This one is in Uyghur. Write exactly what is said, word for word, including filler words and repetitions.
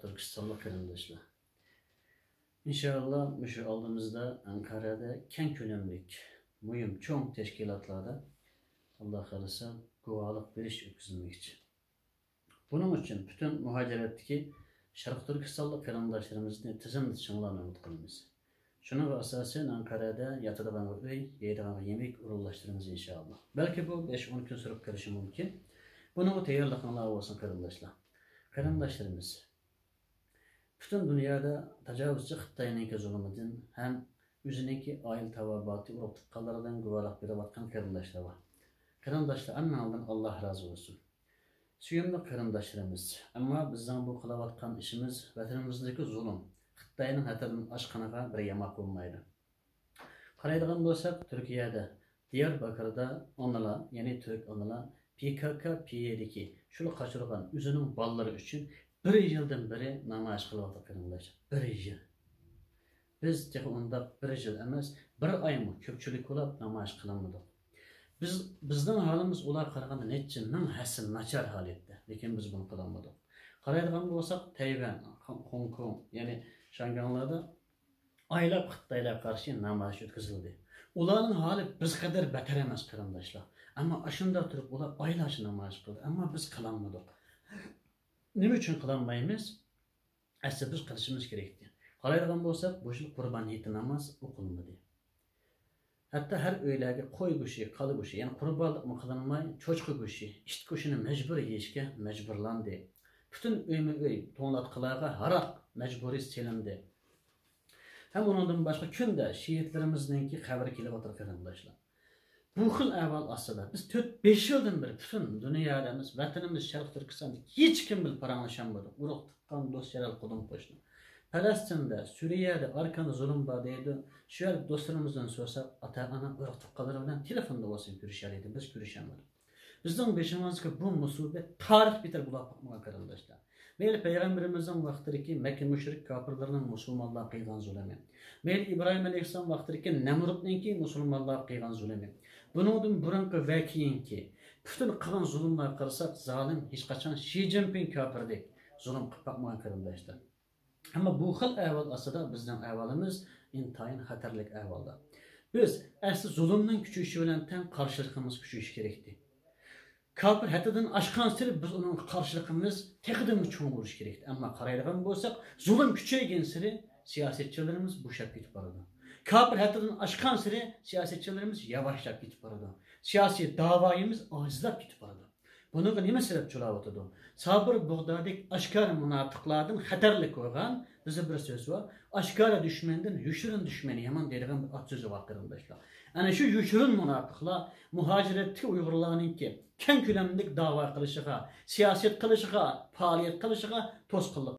تۈركىستانلىق قېرىنداشلار، ئىنشائاللا، مۇشۇ ئالدىمىزدا ئەنقەرەدە كەڭ كۆلەملىك، مۇھىم، چوڭ تەشكىلاتلاردا، ئاللا خالىسا، گۇۋاھلىق بېرىش ئۆتكۈزۈلمەكچى. بۇنىڭ ئۈچۈن پۈتۈن مۇھاجىرەتتىكى شەرقىي تۈركىستانلىق قېرىنداشلىرىمىزنى تىزىملىتىشىڭلارنى ئۈمىد قىلىمىز. شۇنىڭغا ئاساسەن، ئەنقەرەدە ياتىدىغانغا ئۆي، يەيدىغانغا يېمەك ئورۇنلاشتۇرىمىز، ئىنشائاللا. بەلكى بۇ بەش ئون كۈن سۈرۈپ قېلىشى مۇمكىن. بۇنىڭغا تەييارلىقىڭلار بولسۇن، قېرىنداشلار. قېرىنداشلىرىمىز، پۈتۈن دۇنيادا تاجاۋۇزچى خىتاينىڭكى زۇلۇمىدىن ھەم ئۆزىنىڭكى ئائىلە تاۋابىئاتى، ئۇرۇق تۇغقانلىرىدىن گۇۋاھلىق بېرىۋاتقان قېرىنداشلار بار. قېرىنداشلار، ھەممىڭلاردىن ئاللا رازى بولسۇن. سۆيۈملۈك قېرىنداشلىرىمىز، ئەمما بىزنىڭ بۇ قىلىۋاتقان ئىشىمىز ۋەتىنىمىزدىكى زۇلۇم، خىتاينىڭ ھەددىدىن ئاشقىنىغا بىر ياماق بولمايدۇ. قارايدىغان بولساق، تۈركىيەدە، دىيارباكىردا ئانىلار، يەنى تۈرك ئانىلار، پى كاكا، پى يەيدىكى شۇلار قاچۇرغان ئۆزىنىڭ بالىلىرى ئۈچۈن بىر يىلدىن بېرى نامايىش قىلىۋاتىدۇ، قېرىنداشلار. بىر يىل. بىز تېخى ئۇنداق بىر يىل ئەمەس، بىر ئايمۇ كۆپچىلىك بولاپ نامايىش قىلالمىدۇق. بىز، بىزنىڭ ھالىمىز ئۇلارغا قارىغاندا نەچچە مىڭ ھەسسە ناچار ھالەتتە، لېكىن بىز بۇنى قىلالمىدۇق. قارايدىغان بولساق، تەيۋەن، خوڭكوڭ، يەنى شياڭگاڭلاردا ئايلاپ خىتايلارغا قارشى نامايىش ئۆتكۈزۈلدى. ئۇلارنىڭ ھالى بىز قەدەر بەتەر ئەمەس، قېرىنداشلار. ئەمما ئاشۇنداق تۇرۇپ ئۇلار ئايلارچە نامايىش قىلدى. ئەمما بىز قىلالمىدۇق. نېمە ئۈچۈن قىلالمايمىز؟ ئەسلى بىز قىلىشىمىز كېرەكتى. قارايدىغان بولساق، بۇ يىل قۇربان ھېيتى ناماز ئوقۇلمىدى. ھەتتا ھەر ئۆيلەرگە قوي گۆشى، كالا گۆشى، يەنى قۇربانلىقمۇ قىلىنماي، چوشقا گۆشى، ئىت گۆشىنى مەجبۇرىي يېيىشكە مەجبۇرلاندى. پۈتۈن ئۆيمۇ ئۆي توڭلاتقۇلارغا ھاراق مەجبۇرىي سېلىندى. ھەم ئۇنىڭدىن باشقا كۈندە شېھىتلىرىمىزنىڭكى خەۋىرى كېلىۋاتىدۇ، قېرىنداشلار. بۇ خىل ئەھۋال ئاستىدا بىز تۆت بەش يىلدىن بېرى پۈتۈن دۇنيادا ئەمەس، ۋەتىنىمىز شەرقىي تۈركىستاندا ھېچكىم بىلەن پاراڭلىشالمىدۇق. ئۇرۇق تۇغقان، دوست يارلىق، قۇدۇم قوشنا. پەلەستىندە، سۈرىيەدە، ئاركاندا زۇلۇم بار دەيدۇ. شۇ يەردە دوستلىرىمىزدىن سورىساق، ئاتا-ئانا، ئۇرۇق تۇغقانلىرى بىلەن تېلېفوندا بولسا كۆرۈشەلەيدۇ، بىز كۆرۈشەلمىدۇق. بىزنىڭ بېشىمىزدىكى بۇ مۇسىبەت تارىخ بىتىدە بولاپ باقمىغان، قېرىنداشلار. مەيلى پەيغەمبىرىمىزنىڭ ۋاقتىدىكى مەككە مۇشرىك كاپىرلىرىنىڭ مۇسۇلمانلارغا قىلغان زۇلۇمى، مەيلى ئىبراھىم ئەلەيھىسسالام ۋاقتىدىكى نەمرۇتنىڭكى مۇسۇلمانلارغا قىلغان زۇلۇمى، بۇنىڭدىن بۇرۇنقى ۋە كېيىنكى پۈتۈن قىلغان زۇلۇملارغا قارىساق، زالىم ھېچقاچان شى جىنپىڭ كاپىردەك زۇلۇم قىلىپ باقمىغان، قېرىنداشلار. ئەمما بۇ خىل ئەھۋال ئاستىدا بىزنىڭ ئەھۋالىمىز ئىنتايىن خەتەرلىك ئەھۋالدا. بىز ئەسلى زۇلۇمنىڭ كۈچىيىشى بىلەن تەڭ قارشىلىقىمىز كۈچىيىشى كېرەكتى. كاپىر ھەددىدىن ئاشقانسېرى بىز ئۇنىڭغا قارشىلىقىمىز تېخىدىنمۇ چوڭ بولۇشى كېرەكتى. ئەمما قارايدىغان بولساق، زۇلۇم كۈچەيگەنسېرى سىياسەتچىلىرىمىز بوشاپ كېتىپ بارىدۇ. كاپىر ھەددىدىن ئاشقانسېرى سىياسەتچىلىرىمىز ياۋاشلاپ كېتىپ بارىدۇ. سىياسىي داۋايىمىز ئاجىزلاپ كېتىپ بارىدۇ. بۇنىڭغا نېمە سەۋەبچى بولاۋاتىدۇ؟ سابىر بۇغدادەك ئاشكارا مۇناپىقلاردىن خەتەرلىك بولغان، بىزدە بىر سۆز بار، ئاشكارا دۈشمەندىن يوشۇرۇن دۈشمەن يامان دەيدىغان بىر ئات سۆزى بار، قېرىنداشلار. ئەنە شۇ يوشۇرۇن مۇناپىقلار مۇھاجىرەتتىكى ئۇيغۇرلارنىڭكى كەڭ كۆلەملىك داۋا قىلىشىغا، سىياسەت قىلىشىغا، پائالىيەت قىلىشىغا توسقۇنلۇق